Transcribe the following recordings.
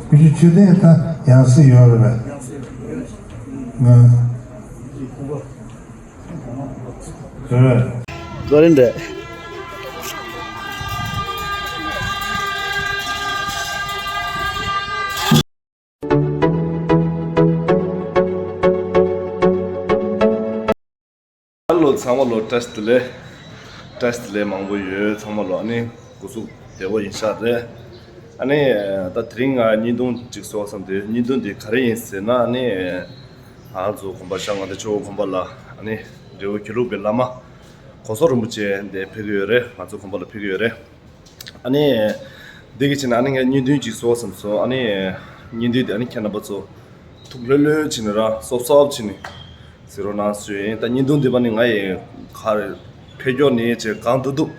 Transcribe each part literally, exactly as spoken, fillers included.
ཀུ་ཤུ་མཆོད་རྟེན་ད་ཡང་སྲིད་ཡོད་རེད་པས། ང་། རེད། ལོ་རིན་རེད། ལོ་ཚང་མ་ལོ་བཀྲ་ཤིས་བདེ་ལེགས། བཀྲ་ཤིས་བདེ་ལེགས་མང་པོ་ཡོད། ཚང་མ་ལོ་ཨ་ནི་སྐུ་གཟུགས་བདེ་པོ་ཡིན་ཤག་རེད། ཨ་ནི་ད་དེ་རིང་ང་བརྙན་ཐུང་གཅིག་བཟོ་བསམ་སྟེ། བརྙན་ཐུང་དེ་ག་རེ་ཡིན་ཟེར་ན། ཨ་ནི་ང་ཚོ་དགོན་པ་ཤར་མངའ་སྡེ་ཆོས་འཁོར་དགོན་པ་ལ་ཨ་ནི་འབྲས་བུ་དགེ་ལུགས་པའི་བླ་མ་གོང་ས་རིན་པོ་ཆེ་འདིར་ཕེབས་ཀྱི་ཡོད་རེད། ང་ཚོ་དགོན་པ་ལ་ཕེབས་ཀྱི་ཡོད་རེད། ཨ་ནི་འདི་གི་ཕྱིན་ཨ་ནི་ངས་བརྙན་ཐུང་ཅིག་བཟོ་བསམ་སོང་། ཨ་ནི་བརྙན་ཐུང་དེ་ཨ་ནི་ཁྱེད་རྣམ་པ་ཚོ་ཐུགས་ལྷོད་ལྷོད་བྱས་ནས་ར། སོབ་སོབ་བྱས་ནས་གཟིགས་རོགས་གནང་ཞུ་ཡིན། ད་བརྙན་ཐུང་འདི་པ་ནི་ང་ཡི་ག་རེ་ཕེབས་ཀྱོག་ནས་བྱས་གང་ཐུབ་ཐུབ་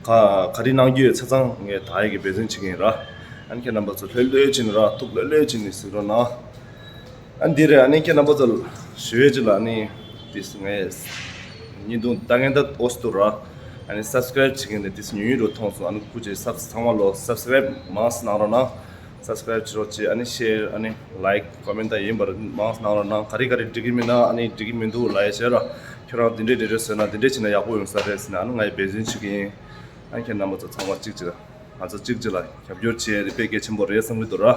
ག་ག་རེ་གནང་རྒྱུ་ཡོད་ཆ་ཚང་ངས་ད་ཡི་གི་འབད་བརྩོན་བྱེད་ཀྱི་ཡིན་ར། ཨ་ནི་ཁྱེད་རྣམ་པ་ཚོ་ལྷོད་ལྷོད་བྱས་ནས་ར། ཐུགས་ལྷོད་ལྷོད་བྱས་ནས་གཟིགས་རོགས་གནང་། ཨ་འདི་རེད། ཨ་ནི་ཁྱེད་རྣམ་པ་ཚོ་ཞུ་ཡས་ཅིག་ལ། ཨ་ནི་དེ་ངས་བརྙན་ཐུང་ལྟ་མཁན་ད་ཨོ་སི་ཏུ་ར། ཨ་ནི་སབ་སི་ཀ་རེབ་བྱེད་མཁན་དེ་དེ་ཉུང་ཉུང་རུ་མཐོང་སོང་། ཨ་ནི་སྐུ་མཁྱེན་སབ་ཚང་མ་ལོ་སབ་སི་ཀ་རེབ་མང་ཙམ་གནང་རོགས་གནང་། སབ་སི་ཀ་རེབ་བྱེད་རོགས་བྱེད། ཨ་ནི་ཤེར་ཨ་ནི་ལའིཀ་ཀོ་མེན་ད་ཡིན་པར་མང་ཙམ་གནང་རོགས་གནང་། ག་རེ་ག་རེ་འགྲིག་གི་མིན་ན་ཨ་ནི་འགྲིག་གི་མི་འདུག་ལབ་ཡས་བྱས་ར། ཁྱོད་རང་དེ་འདྲས་དེ་འདྲས་བཟོས་ན་དེ་འདྲས་བྱས་ན་ཡག་པོ་ཡོང་ས་རེད་ཟེར་ནས་ཨ་ནི་ང་ཡི་འབད་བརྩོན་བྱེད་ཀྱི་ཡིན། ཨ་ནི་ཁྱེད་རྣམ་པ་ཚོ་ཚང་མ་གཅིག་བྱེད་ལ། ང་ཚོ་གཅིག་གཅིག་ལ་རྒྱབ་སྐྱོར་བྱེད་ཡ་དེ་དཔེ་གལ་ཆེན་པོ་རེད་བསམ་གྱི་འདུག་ར།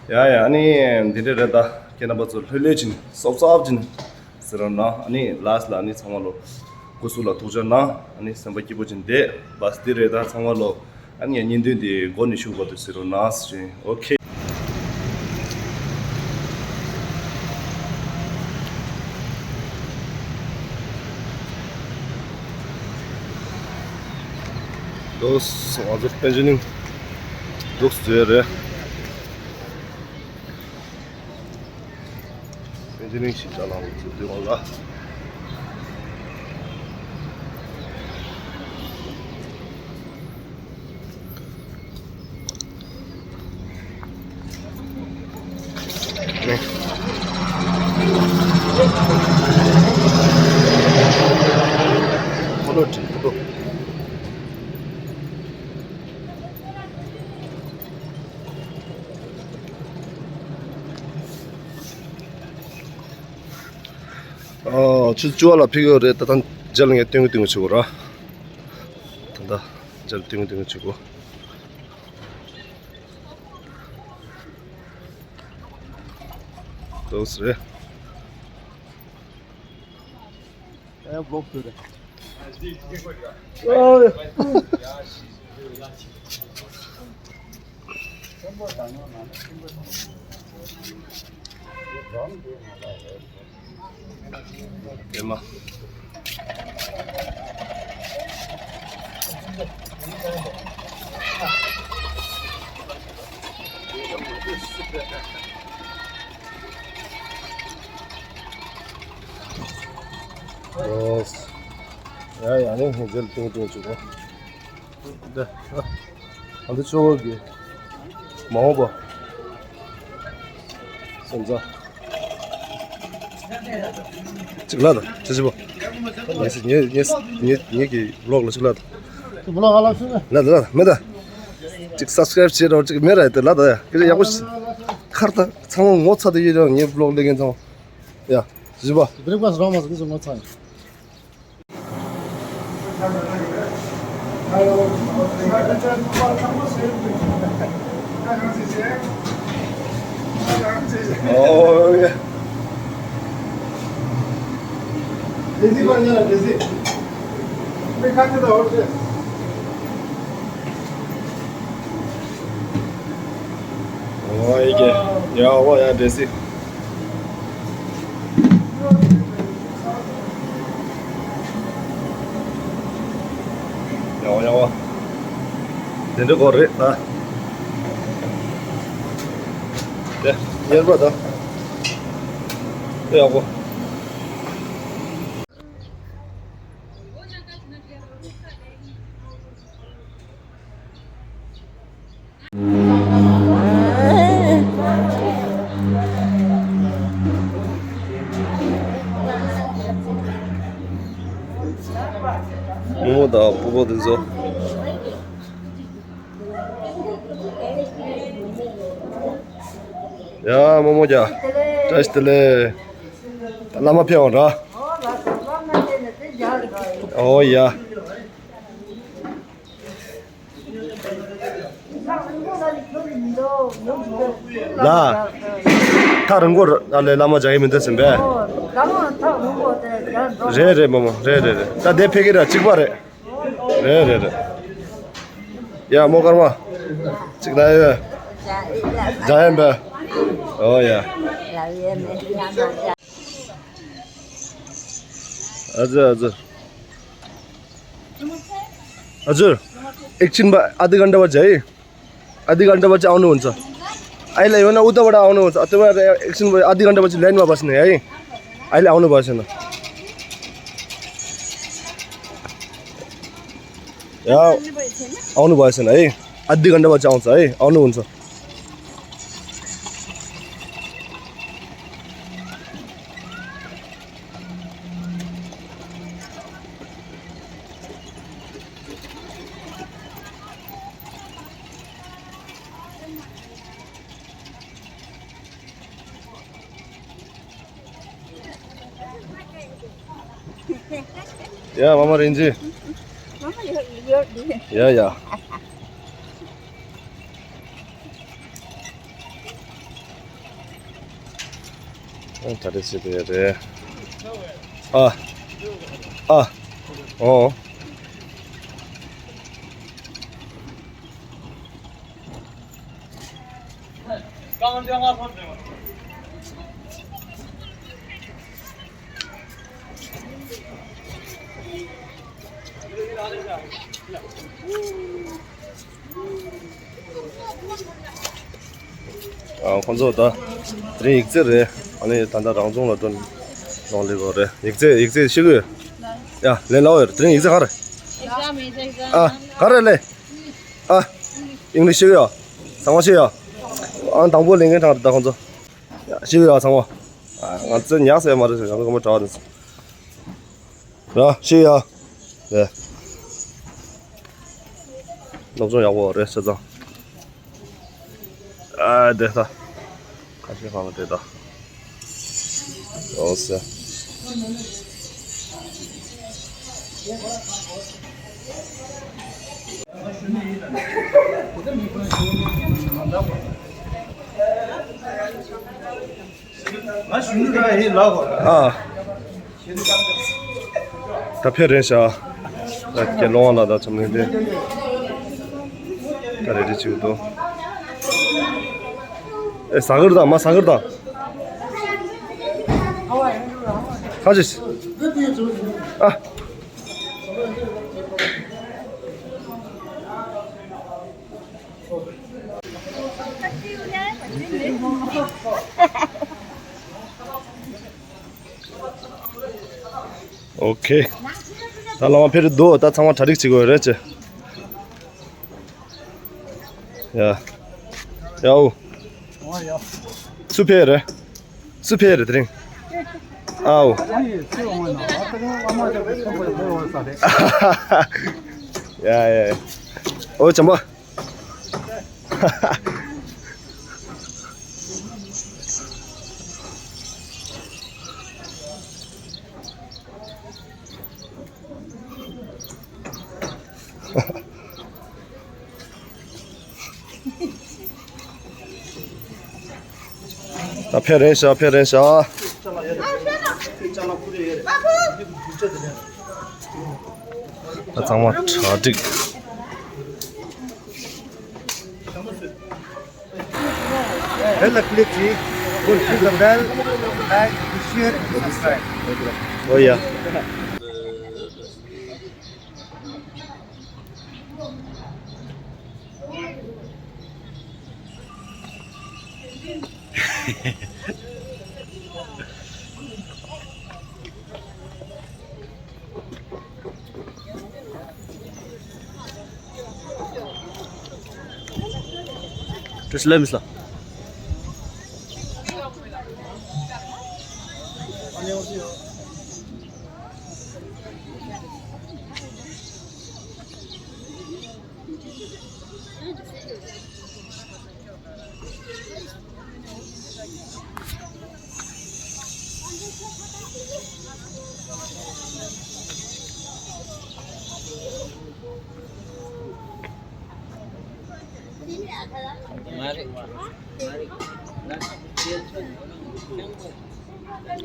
ཡ་ཡ། ཨ་ནི་འདི་འདྲས་རེད། ད་ཁྱེད་རྣམ་པ་ཚོ་ལྷོད་ལྷོད་བྱས་ནས་སོབ་སོབ་བྱས་ནས་གཟིགས་རོགས་གནང་། ཨ་ནི་ལ་སི་ལ་ཨ་ནི་ཚང་མ་ལོ་སྐུ་གཟུགས་ལ་ཐུགས་ཅག་གནང་། ཨ་ནི་སེམས་པ་སྐྱིད་པོ་བྱས་ནས་བསྡད། བ་སི་འདི་རེད། ད་ཚང་མ་ལོ་ཨ་ནི་བརྙན་ཐུང་འདི་མགོ་ནས་མཇུག་བར་དུ་གཟིགས་རོགས་གནང་ཞུ་ཡིན། ཨོ་ཁེ། འདུག་སེ་ང་ཚོ་པེ་ཅིན་ནིང་འདུག་སེ་བཟོས་རེད། པེ་ཅིན་ནིང་ཞིག་ཅ་ལག་ཚོ་འདུག་ལ། ཨ། ཆུ་ཚོད་བཅུ་པ་ལ་ཕེབས་ཀྱི་ཡོད་རེད། ད་ལྟ་མཇལ་ངས་སྟོན་གི་སྟོན་གི་བྱེད་དགོས་ར། ད་ལྟ་མཇལ་སྟོན་གི་སྟོན་གི་བྱེད་དགོས། འདུག་སེ་རེད། ཨེ་བློག་བཟོས་རེད། ཨེ་མ། ཡ་ཡ། ནི་ཧེ་ཛལ་ཏིང་ཏིང་བྱེད་དགོས། འདི་ཨ་འདི་ཆོ་བ་གི་མ་འོངས་པ་སོང་ཙང་། གཅིག་ལ་དང་ཅི་ཞིག་པ། ངས་ངས་ངས་ངས་ངས་ཀྱི་ལོག་ལ་གཅིག་ལ་དང་། ལ་དང་ལ་དང་མེད་དང་། གཅིག་སབ་སི་ཀ་རེབ་བྱེད་རོགས། གཅིག་མེད་ར་ཡ་དེ་ལ་དང་ཡ། ཁྱེད་ཡག་པོ་ཤིག་ཁར་དང་ཚང་མ་ངོ་ཚ་དེ་ཡོད་ར། ངའི་ལོག་ལས་མཁན་ཚང་མ་ཡ་ཅི་ཞིག་པ། བི་རེག་ཕ་སི་རང་མ་ཟ་ནི་ཚོ་ངོ་ཚ་ཡ། ཨོ་ཡ་ཡ། འོ་ཡ་འདྲེ་སི། ཡ་ཝ་ཡ་ཝ། དེ་འདྲ་གོ་རེད་ད། དེ་གཉེར་པ་ད། དེ་ཡག་པོ། རྨོ་མོ་དང་སྤོ་བོ་དེ་ཚོ། ཡ་རྨོ་མོ་རྒྱ། བཀྲ་ཤིས་བདེ་ལེགས། ད་བླ་མ་ཕེབས་འོང་ར། ཨོ་ཡ། ལ། ཐག་རིང་པོ་ཨ་ལས་བླ་མ་རྒྱ་ཡིན་མི་འདུག་ཟིན་པས། རེད་རེད་རྨོ་མོ་རེད་རེད་རེད། ད་དེ་ཕེབས་ཀྱི་ར་གཅིག་པ་རེད། རེད་རེད་རེད། ཡ་རྨོ་སྐར་མ། གཅིག་ལ་ཡོད། རྒྱ་ཡིན་པས། ཨོ་ཡ། ཨ་ཙི་ཨ་ཙི། हजुर। एकछिन बा- आधी घन्टा बाद है। आधी घन्टा बाद चाहिँ आउनुहुन्छ। अहिले होइन उताबाट आउनुहुन्छ, तपाईँहरू एकछिन आधी घन्टा पछि लाइनमा बस्ने है। अहिले आउनु भएन। या, आउनु भएन है। आधी घन्टा बाद चाहिँ आउँछ है, आउनुहुन्छ। ཡ་མ་མ་རིན་ཅི། མ་མ་ཡོད་ཡོད་འདི། ཡ་ཡ། ཨ་ད་རེ་སི་དེ་རེད། ཨ། ཨ། ཨོ། ཨ་ཁོང་ཚོ་ད་དེ་རིང་ཡིག་ཚད་རེད། ཨ་ནི་ད་ལྟ་རང་སྦྱོང་ལ་འགྲོ་ལོང་ལེ་གོ་རེད། ཡིག་ཚད་ཡིག་ཚད་ཤེས་གི་ཡོད། ཡ་ལེ་ལའོ་ཡོད། དེ་རིང་ཡིག་ཚད་ག་རེ། ཨ་ག་རེ་ལེ། ཨ། ཨིང་ལིཤ་ཤེས་ཡོད། ཚང་མ་ཤེས་ཡོད། ཨང་དང་པོ་ལེན་མཁན་གྲངས་རེད་ད་ཁོང་ཚོ། ཡ་ཤེས་ཡོད་ཚང་མ། ཨ་ང་ཚོ་ཉག་ཟེར་མ་རེད་ཟེར་ང་ཚོ་གོམ་པ་གྲགས་རེད། ཡ་ཤེས་ཡོད། ཡ། སློབ་སྦྱོང་ཡག་པོ་རེད་བྱས་ཙང་། ཨ་དེ་ད། ཁ་ཤས་ཁ་ལ་དེ་ད། ཨོ་སེ། ང་གཞོན་ནུ་ར་ཧེ་ལ་གོ། ཨ། ད་ཕེ་རེད་ཤག་ད་ཀྱེ་ལོང་ལ་ད་ཚོམ་ནི་དེ། ད་རེ་རེ་ཅིག་འདུག་ཨེ་ཟ་གིར་དང་མ་ཟ་གིར་དང་། ཁ་ཅིག་ཨ། ཨོ་ཁེ། ད་ལམ་ཕེ་རེ་འདུག་ད་ཚང་མ་གྲ་སྒྲིག་བྱེད་དགོས་རེད་ཅེ། ཡ། ཡའོ། སུ་ཕེ་རེད། སུ་ཕེ་རེད་དེ་རིང་། ཨའོ། ཡ་ཡ་ཡ། ཨོ་བྱམས་པ། ད་ཕེ་རེད་ཤག་ཕེ་རེད་ཤག་ད་ཚང་མ་གྲ་སྒྲིག Bell click, go to the bell, like, share, subscribe. Oh yeah. Just let me stop.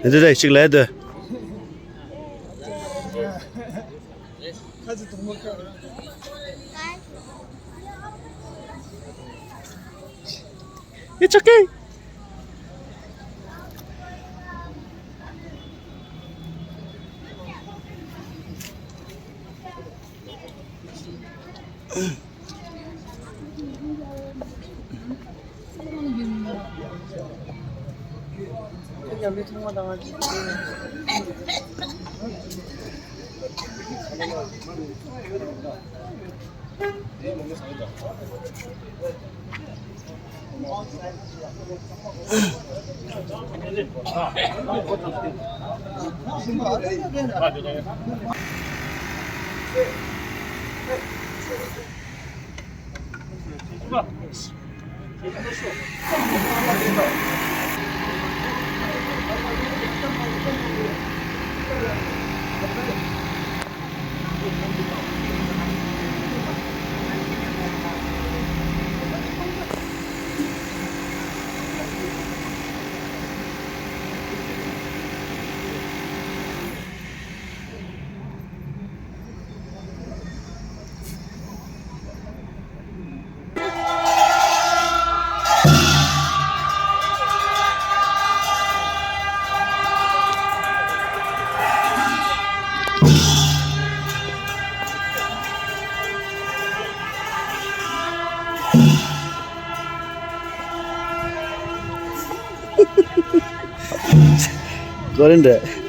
འདི་འདྲ་ཞིག་ལས་དོ། It's okay. གོ་རིན་རེད།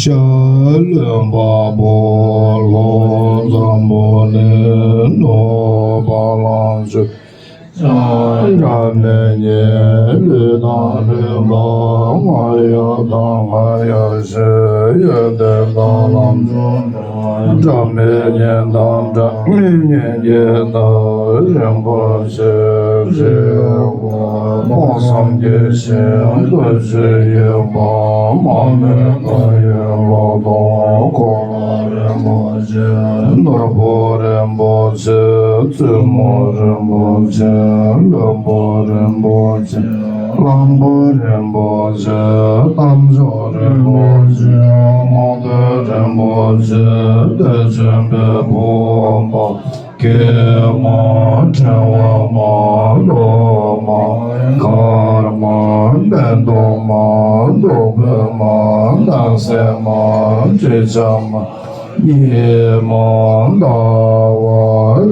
ཤར་ལྷུན་པ་པོ་ལྷོ་འཛམ་བུ་གླིང་ནུབ་བ་ལང་སྤྱོད། འདྲ་མེད་ཉིད་ལུས་དང་ལྷུན་པོ་ལྔ་ཡོད་དང་ལྔ་ཡོད་ཕྱིར་ཡོན་ཏན་དང་ལམ་འགྲོ་འདྲ་མེད་ཉིད་དང་འདྲ་མེད་ཉིད་ཀྱི་བདག་རིན་པོ་ཆེ་རིགས་དགུ་དཔག་བསམ་གྱི་ཞིང་བདུད་རྩི་ཡོད་པ་མ་རྨོས་བཀའ་ཡི་ལོ་ཏོག་གོ་ལ་རིན་པོ་ཆེ་ནོར་བུ་རིན་པོ་ཆེ་བཙུན་མོ་རིན་པོ་ཆེ་བློན་པོ་རིན་པོ་ཆེ་གླང་པོ་རིན་པོ་ཆེ་རྟ་མཆོག་རིན་པོ་ཆེ་མོ་དེ་རིན་པོ་ཆེ་བདེ་ཆེན་པའི་ཕོ་བ་སྐྱེས་མ་ཕྲེང་བ་མ་ལོ་མ་མཁར་མ་བེ་ཏོ་མ་རྡོ་བེ་མ་སྣང་གསལ་མ་དྲི་ཆབ་མ། ཉི་མ་ཟླ་བ་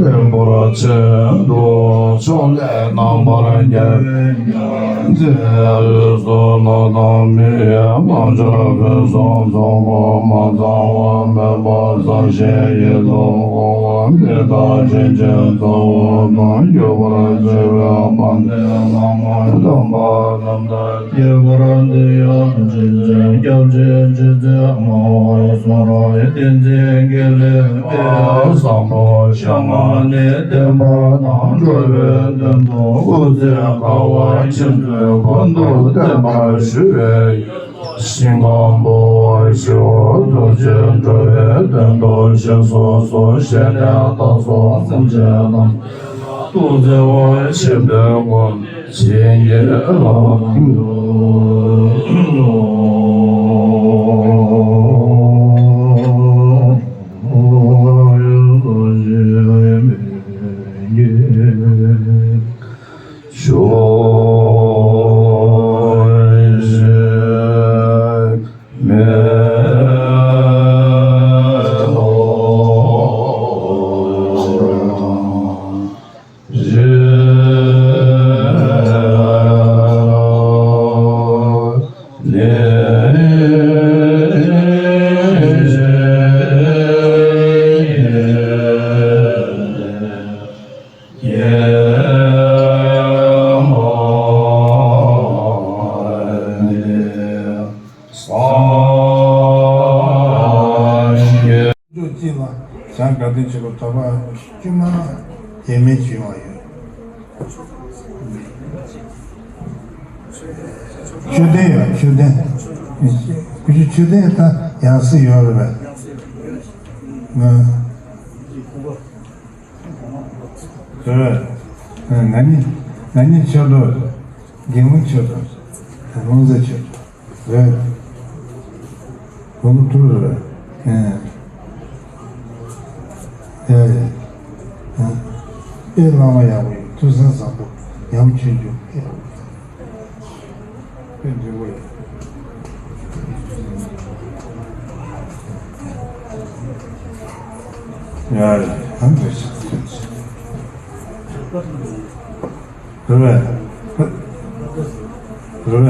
རིན་པོ་ཆེ་དུ་ཕྱོགས་ལས་རྣམ་པར་རྒྱལ་བའི་མཛེས། འོད་སྲུང་ལྷ་དང་མིའི་དམག་ཕྱོགས་ཕུན་སུམ་ཚོགས་པ་མ་ཚང་བ་མེད་པ་བསམ་ཤེས་ཡིད་དུ་འོང་བ་འདི་དག་ཕྱིན་ཆད་མཛའ་བོ་དང་གྱུར་པར་བྱེད་པའི་དཔལ་ལྡན་བླ་མ་དམ་པ་རྣམས་དང་། ཁྱད་པར་འདི་ཡང་རྗེ་བཙུན་སྐྱབས་རྗེ་རྗེ་བཙུན་སྨྲ་བར་གསུང་རབ་བསྟན་འཛིན་དགེ་ལེགས་པའི་བསམ་པ་བྱང་ང་ནས་བསྟན་པ་དང་འགྲོ་བའི་དོན་དུ་སྐུ་ཚེ་བསྐལ་པ་ཕྱེད་ཀྱི་བར་དུ་བསྟན་པར་ཞུ་བའི་ཞིང་ཁམས་འབུལ་བར་ཞུ། ཐུགས་རྗེས་འགྲོ་བའི་དོན་དུ་ཞབས་སོར་སོར་བཞེས་ནས་བདག་སོགས་སེམས་ཅན་རྣམས་སྡུག་བསལ་བར་བྱེད་པའི་སྒོ་ནས་བྱིན་གྱིས་བརླབ་ཏུ། ཞུ་ཞེས་མེ་ཏོག་སངས་རྒྱས། ལོ་གཅིག་ལ་ཞག་དགའ་སྟོན་ཆེན་པོ་དོགས་པ་དཀྱུས་མ་ཡས་མས་བྱུང་བ་ཡོད། མཆོད་རྟེན་ཡོད། མཆོད་རྟེན། ཀུ་ཤུ་མཆོད་རྟེན་ད་ཡང་སྲིད་ཡོད་རེད་པས། ང་། རེད། ང་གཉིས། ང་གཉིས་མཆོད་དོ། རྒན་མོ་མཆོད་དོ། རླུང་རྫས་མཆོད་དོ། རེད། དགུང་ལོ་དྲུག་རེད། ཨེ། ཡ་ཡ། ཨེ། ཨེ་བླ་མ་ཡག་པོ་ཡོད། ཐུགས་བསམ་བཟང་པོ། ཡང་ཆོས་འབྱུང་ཨེ། ཨེ་འབྲས་བུ་ཡོད། ཡ་ཡ། ཨ་འདྲ་ཞིག་རེད་པས། རེད་པས།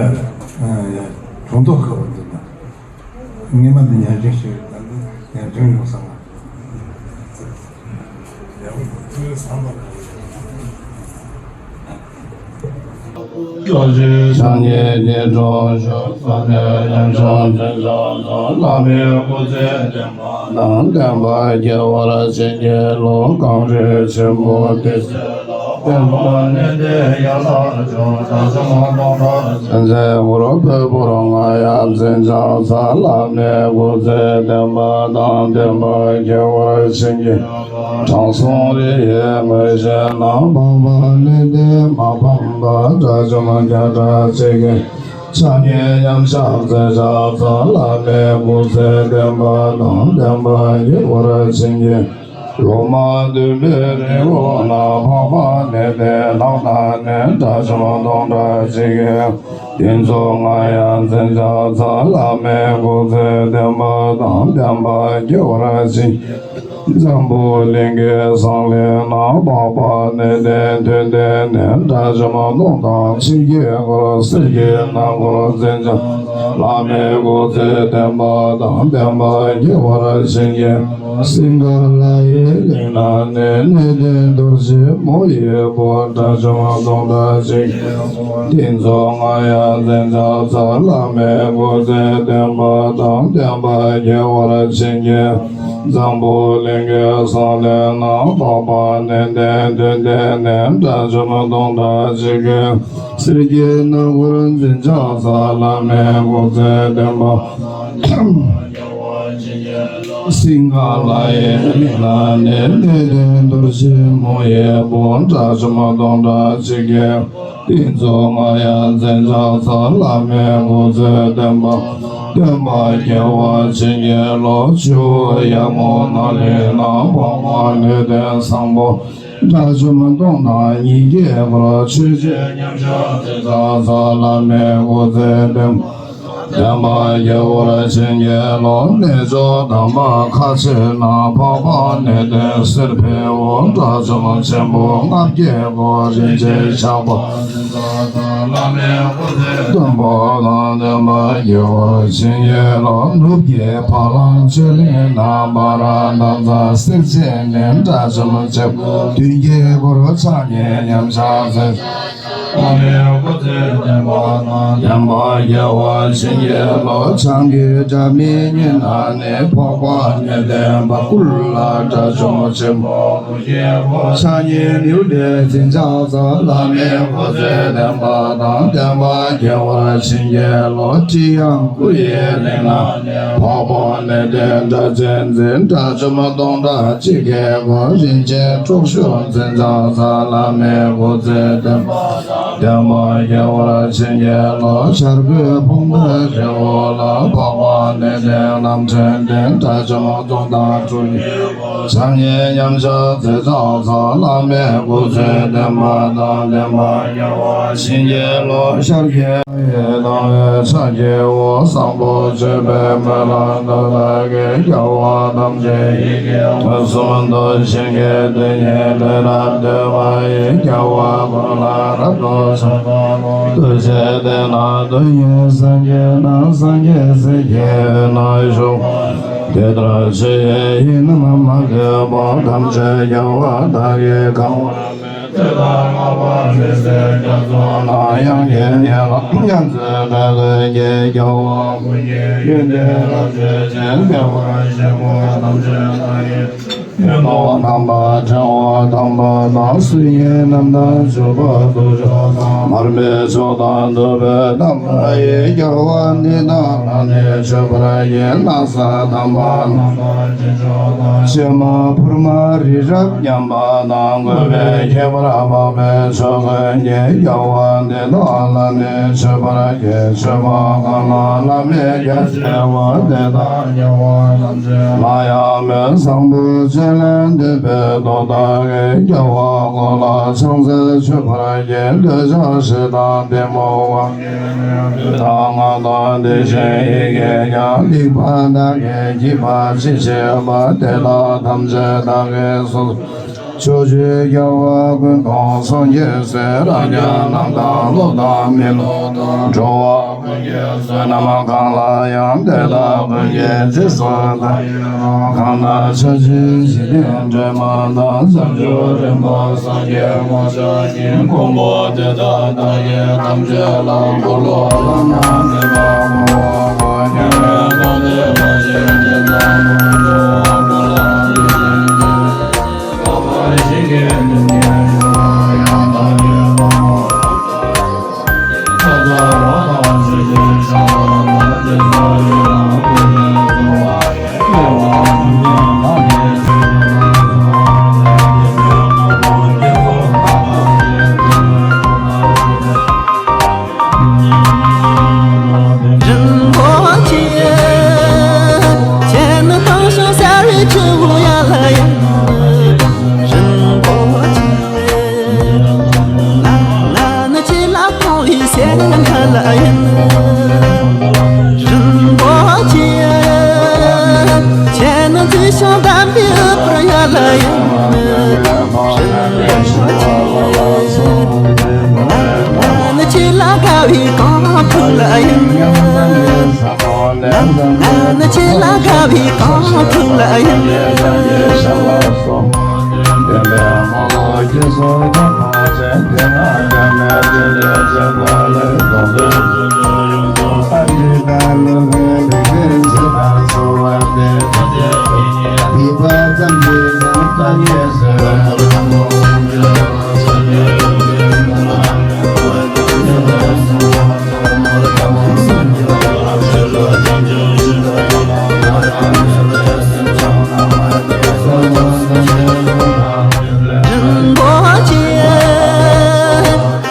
ཨ་ཡ། གྲོང་ཐོག་ཁ་བ་འདི་ན། སྔས་མ་འདི་ཉམ་ཆུང་ཞིག་རེད། ད་འདི་ཉམ་ཆུང་ཡོང་ས་མ་རེད། ཡག་པོ་འདུག་ཐུགས་བསམ་པ། བློ་ཆོས་སངས་རྒྱས་ཀྱི་གྲོགས་ཤོག་ས་ནས་ཉམ་ཆུང་འཛིན་སྐྱོང་དང་བླ་མའི་སྐུ་ཚེ་བརྟན་པ་དང་བསྟན་པ་རྒྱས་པར་བྱིན་གྱིས་རློབས། གངས་རི་ཆེན་པོ་ཏི་སེ་ལ་དཔལ་ལྡན་ནས་བསྟན་ཡར་ལ་ཕྱོགས། དགྲ་བཅོམ་སྟོང་གྲོགས་མཚན་མཚན་འཁོར་བའི་བུ་རུ་ང་ཡང་འཛིན་སྐྱོང་ཚར། བླ་མའི་སྐུ་ཚེ་བརྟན་པ་དང་བསྟན་པ་རྒྱས་པར་བྱིན་གྱིས། དྲང་སྲོང་རི་ཡི་ངོས་བཞིན་ན་འཕགས་པ་ལས་འདས་མ་ཕམ་པ། དགྲ་བཅོམ་བརྒྱ་ཕྲག་གཅིག་གི་ཕྱག་གཉིས་མཉམ་གཞག་མཛད་བྱ་ཚང་། བླ་མའི་སྐུ་ཚེ་བརྟན་པ་དང་བསྟན་པ་རྒྱས་པར་བྱིན་གྱིས། ལོ་མ་བདུན་པའི་རི་བོ་ན་འཕགས་པ་ལས་འདས་ལྷ་དང་ནི། དགྲ་བཅོམ་སྟོང་ཕྲག་གཅིག་གི། དེ་ཚོགས་ང་ཡང་འཛིན་སྐྱོང་ཚར། བླ་མའི་སྐུ་ཚེ་བརྟན་པ་དང་བསྟན་པ་རྒྱས་པར་བྱིན། འཛམ་བུ་གླིང་གི་གསང་གླིང་ན་འཕགས་པ་ལས་འདས་མདུན་བསྟན་ནས། དགྲ་བཅོམ་སྟོང་ཕྲག་གཅིག་གི་འཁོར། གསེར་གྱི་སྣ་འཁོར་འཛིན་སྐྱོང་། བླ་མའི་སྐུ་ཚེ་བརྟན་པ་དང་བསྟན་པ་རྒྱས་པར་བྱིན་གྱིས། སིང་ག་ལ་ཡི་གླིང་ན་ནི་གནས་བརྟན་རྡོ་རྗེ་མོ་ཡི་བུ། དགྲ་བཅོམ་སྟོང་ཕྲག་གཅིག་གི། དེ་ཚོགས་ང་ཡང་འཛིན་སྐྱོང་ཚར། བླ་མའི་སྐུ་ཚེ་བརྟན་པ་དང་བསྟན་པ་རྒྱས་པར་བྱིན་གྱིས། འཛམ་བུ་གླིང་གི་གསང་གླིང་ན་འཕགས་པ་ལས་འདས་མདུན་བསྟན་ནས། དགྲ་བཅོམ་སྟོང་ཕྲག་གཅིག་གི། གསེར་གྱི་སྣ་འཁོར་འཛིན་སྐྱོང་ཚར། བླ་མའི་སྐུ་ཚེ་བརྟན་པ། སིང་ག་ལ་ཡི་གླིང་ན་ནི་གནས་བརྟན་རྡོ་རྗེ་མོ་ཡི་བུ། དགྲ་བཅོམ་སྟོང་ཕྲག་གཅིག་གི། དེ་ཚོགས་ང་ཡང་འཛིན་སྐྱོང་ཚར། བླ་མའི་སྐུ་ཚེ་བརྟན་པ། བསྟན་པ་རྒྱས་པར་བྱིན་གྱིས་རློབས། ཆུ་བོ་ཡ་མུ་ན་ལི་ན་འཕགས་པ་ལས་འདས་སམ་བྷོ་ཊ། དགྲ་བཅོམ་སྟོང་ཕྲག་ཉིས་ཀྱི་འཁོར། ཆོས་རྗེ་མཉམ་གཞག་འཛིན་སྐྱོང་ཚར། བླ་མའི་སྐུ་ཚེ་བརྟན་པ། བསྟན་པ་རྒྱལ་བར་བྱིན་གྱིས་རློབས། གནས་མཆོག་དམ་པ་ཁ་ཆེ་ན། འཕགས་པ་ནི་སྟེང་གསེར་ཕུལ་བ། དགྲ་བཅོམ་ཆེན་པོ་ལྔ་བརྒྱའི་སྐུ། རིན་ཆེན་ཞགས་པ་སྟོན་པ་དང་། བསྟན་པ་རྒྱལ་བར་བྱིན་གྱིས་རློབས། ནུབ་ཀྱི་བ་ལང་ཆོས་གླིང་ན། སྤར་ནགས་ཚལ་སེར་བྱེས་ནས། དགྲ་བཅོམ་ཆེན་པོ་བདུན་བརྒྱའི་སྐུ། ཕྱག་གཉིས་མཉམ་གཞག་མཛད། བསྟན་པ་རྒྱལ་བར་བྱིན་གྱིས་རློབས། བྱང་གི་སྒྲ་མི་སྙན་ནས། འཕགས་པ་ནི་སྟེང་བར་སྐུ་ལ། དགྲ་བཅོམ་ཆེན་པོ། ཕྱག་གཉིས་ནེའུ་ལེ་བྱིན་ཕྱག་འཚལ། བླ་མའི་སྐུ་ཚེ་བརྟན་པ་དང་། བསྟན་པ་རྒྱལ་བར་བྱིན་གྱིས་རློབས། ཀྲི་ཡང་ཀུ་ཡེ་གླིང་ན། འཕགས་པ་ནི་སྟེང་སྒྲ་གཅན་འཛིན། དགྲ་བཅོམ་སྟོང་ཕྲག་གཅིག་གི་སྐུ། རིན་ཆེན་ཁྲོ་ཆུ་བྱིན་ཕྱག་འཚལ། བླ་མའི་སྐུ་ཚེ་བརྟན་པ། བསྟན་པ་རྒྱལ་བར་བྱིན་གྱིས་རློབས། འཆར་སྒོའི་ཕུང་པོའི་རི་བོ་ལ། འཕགས་པ་ནི་སྟེང་རྣམ་འདྲེན་སྟེང་། དགྲ་བཅོམ་སྟོང་ཕྲག་དྲུག་གི། ཕྱག་གཉིས་མཉམ་གཞག་མཛད་ཕྱག་འཚལ། བླ་མའི་སྐུ་ཚེ་བརྟན་པ་དང་། བསྟན་པ་རྒྱལ་བར་བྱིན་གྱིས་རློབས། ཤར་གྱི་ཡེ་དང་བའི་ཕྱག་བགྱིའོ། བཟང་པོ་སྤྱོད་པའི་སྨོན་ལམ་དེ་དག་གིས། རྒྱལ་བ་ཐམས་ཅད་ཡིད་ཀྱིས་དུས་གསུམ་དུ། ཞིང་གི་རྡུལ་སྙེད་ལས་རབ་བཏུས་པ་ཡི། རྒྱལ་བ་ཀུན་ལ་རབ་ཏུ་ཕྱག་འཚལ་ལོ། ཐུགས་རྗེས་དེ་ན་དོན་ཡོད་སངས་རྒྱས་ན། སངས་རྒྱས་སྲས་ཀྱི་དབུས་ན་བཞུགས། དེ་ལྟར་ཆོས་ཡི་ཡིད་རྣམས་མ་གོས་པ། ཐམས་ཅད་རྒྱལ་བ་དག་གིས་གང་བར་མོས། དེ་དག་བསྔགས་པ་ལྷ་སྲིན་རྒྱ་མཚོ་རྣམས། དབྱངས་ཀྱི་ཡན་ལག་མཉམ་འཇོག་སྒྲ་སྐད་ཀྱིས། རྒྱལ་བ་ཀུན་གྱི་ཡོན་ཏན་རབ་བརྗོད་ཅིང་། བདེ་བར་གཤེགས་པ་ཐམས་ཅད་དག་གི། ཡོན་ཏན་དམ་པ་ཕྲེང་བ་དམ་པ་དང་། སྲོལ་གཉིས་རྣམ་དག་འཇུག་པ་དུ་ཞོག་དང་། མར་པའི་མཆོག་དང་ཐུབ་པའི་དམ་པ་ཡི། རྒྱལ་བ་ནི་དང་ལྷ་ནི་མཆོད་པར་བགྱི། ན་བཟའ་དམ་པ་རྣམ་པར་སྦྱིན་མཆོག་དང་། གཤེད་མ་ཕུར་མ་རི་རབ་མཉམ་པ་དང་། གུས་པས་ཁྱད་པར་འཕགས་པའི་མཆོག་ཀུན་གྱི། རྒྱལ་བ་འདི་དག་ལ་ནི་མཆོད་པར་བགྱི། མཆོད་པ་གང་ལ་བླ་མེད་རྒྱ་ཆེ་བ། དེ་དག་རྒྱལ་བ་ཐམས་ཅད་ལ་ཡང་མོས། བཟང་པོ་སྤྱོད་ལས་འདས་པའི་མདོ་དག་གིས། རྒྱལ་བ་ཀུན་ལ་ཕྱག་འཚལ་མཆོད་པར་བགྱི། འདོད་ཆགས་ཞེ་སྡང་གཏི་མུག་དབང་གིས་མྱོས། ལུས་དང་ངག་དང་དེ་བཞིན་ཡིད་ཀྱིས་ཀྱང་། སྡིག་པ་དག་གིས་བགྱིས་པ་ཅི་མཆིས་པ། དེ་དག་ཐམས་ཅད་བདག་གིས་སོ་སོར་ཕྱོགས་བཅུའི་རྒྱལ་བ་ཀུན་དང་། སངས་རྒྱས་སྲས་རབ་འབྱམས་རྣམས་དང་། སློབ་དང་མི་སློབ་དང་། འགྲོ་བ་ཀུན་གྱི་བསོད་ནམས་གང་ལ་ཡང་། དེ་དག་ཀུན་གྱི་རྗེས་སུ་བདག་ཡི་རང་། གང་དག་ཕྱོགས་བཅུའི་འཇིག་རྟེན་སྒྲོན་མ་དང་། བྱང་ཆུབ་རིམ་པ་སངས་རྒྱས་དབང་ཕྱུག་གི། མགོན་པོ་དེ་དག་བདག་གིས་ཐམས་ཅད་ལ། འཁོར་ལོ་བླ་ན་མེད་པ་བསྐོར་བ་དང་། མཉམ་མེད་དང་ལྡན་པ་ཞིང་གི་མཛོད་དང་། འགྲོ་བ་ཀུན་ལ་ཕན་ཕྱིར་བརྩེ་ཞིང་གཟབ་པར་བྱེད་ཀྱི། རིན་པོ་ཆེ། ཁྱེད་ནི་དྭངས་ཤིང་གསལ་བའི་ཆུ་བོ་ཡ་ལ་ཡིན། རིན་པོ་ཆེ། ང་ང་ནི་ཁྱེད་ལ་དགོངས་པའི་སེམས་ཁ་ལ་ཡིན། རིན་པོ་ཆེ། ཁྱེད་ནི་མཛེས་ཤིང་དམ་པའི་བུ་ཡ་ལ་ཡིན། རིན་པོ་ཆེ། ང་ང་ནི་ཁྱེད་ལ་དགའ་བའི་གང་ཕུ་ལ་ཡིན། ང་ང་ནི་ཁྱེད་ལ་དགའ་བའི་གང་ཕུ་ལ་ཡིན། རིན་པོ་ཆེ།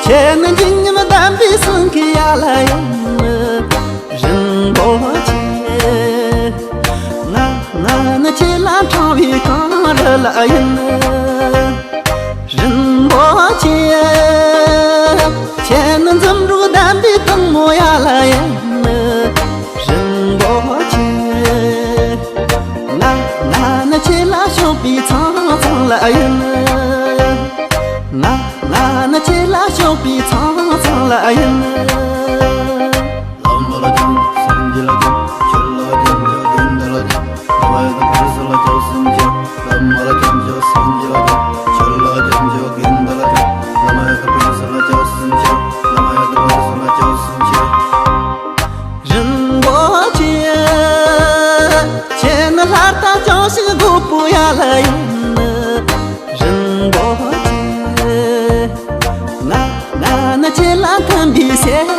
ཁྱེད་ནི་འཇིགས་ཉམས་ལྡན་པའི་སེང་གེ་ཡ་ལ་ཡིན། རིན་པོ་ཆེ། ང་ང་ནི་ཁྱེད་ལ་འཁྲུངས་པའི་གངས་རི་ལ་ཡིན། རིན་པོ་ཆེ། ཁྱེད་ནི་འཛུམ་དྲུག་ལྡན་པའི་སྟག་མོ་ཡ་ལ་ཡིན།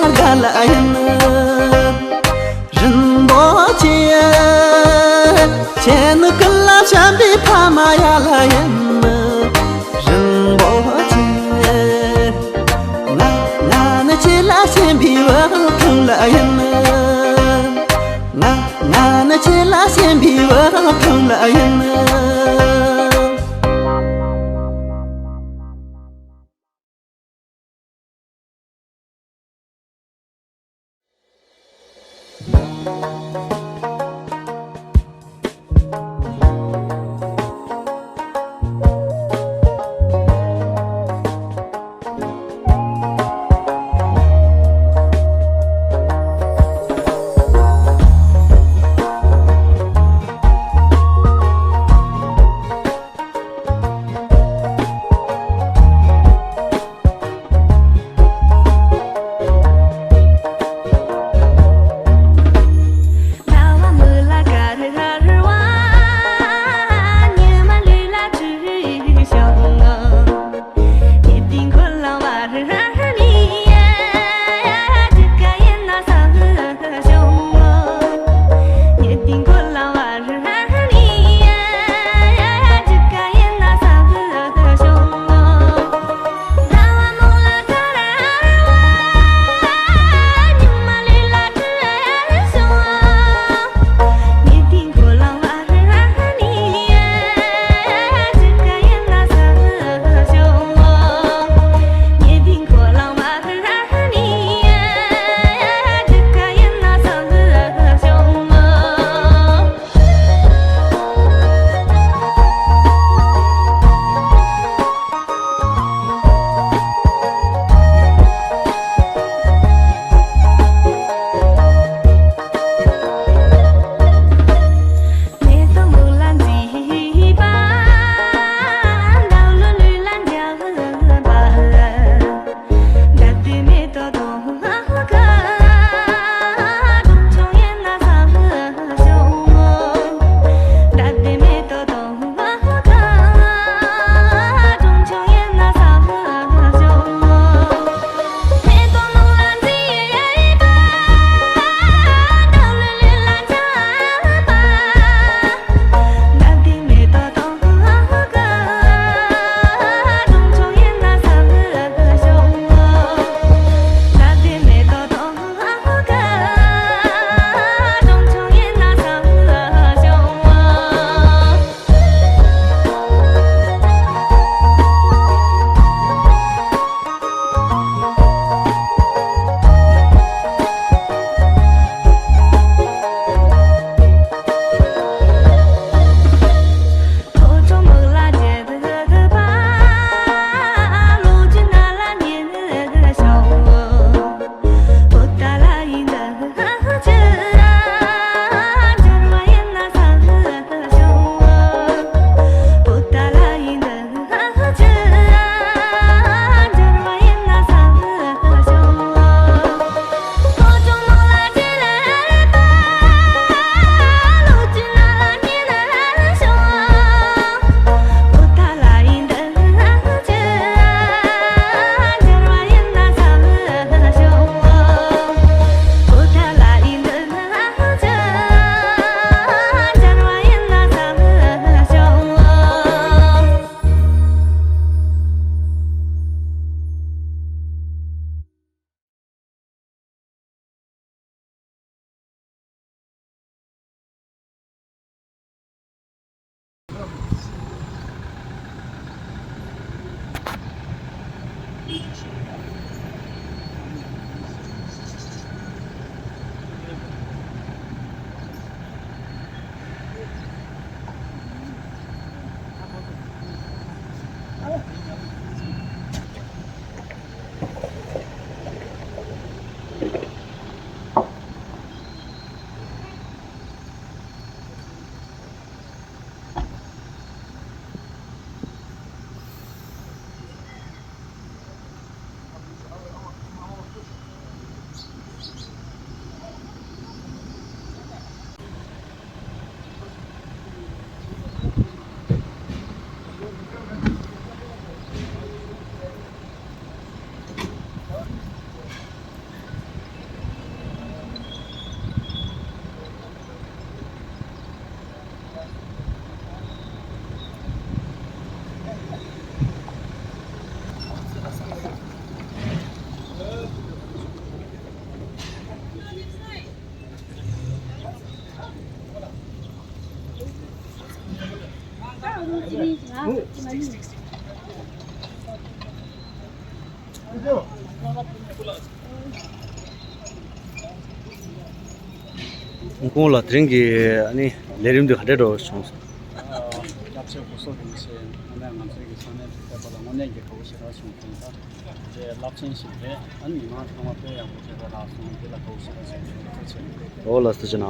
རྒྱལ་ལ་ཡིན། རིན་པོ་ཆེ། ཁྱེད་ནི་ཀུན་ལ་བྱམས་པའི་ཕ་མ་ཡ་ལ་ཡིན། རིན་པོ་ཆེ། ང་ང་ནི་ཁྱེད་ལ་ཞེན་པའི་བུ་ཁུངས་ལ་ཡིན། ང་ང་ནི་ཁྱེད་ལ་ཞེན་པའི་བུ་ཁུངས་ལ་ཡིན། ཁོང་ལ་དེ་རིང་གི་ཨ་ནི་ལས་རིམ་འདི་ག་འདྲ་འགྲོ་བྱུང་སོང་། སྐྱབས་ཆེ་སྐུ་གཟུགས་རིན་ཆེན། དངོས་གནས་ང་ཚོའི་གི་ས་གནས་འདི་ཕེབས་པ་ལ་དངོས་གནས་ཀྱི་དགའ་བོ་ཞེ་དྲག་བྱུང་སོང་། ད་དེ་རླབས་ཆེན་ཞིག་རེད། ཨ་ནི་མི་མང་ཚང་མ་དཔེ་ཡག་པོ་བྱས་པ་ལགས་སོང་། འདི་ལ་དགའ་བོ་ཞེ་དྲག་བྱུང་སོང་། ཐུགས་རྗེ་ཆེ། འོ་ལགས་སོ། ཅི་ན།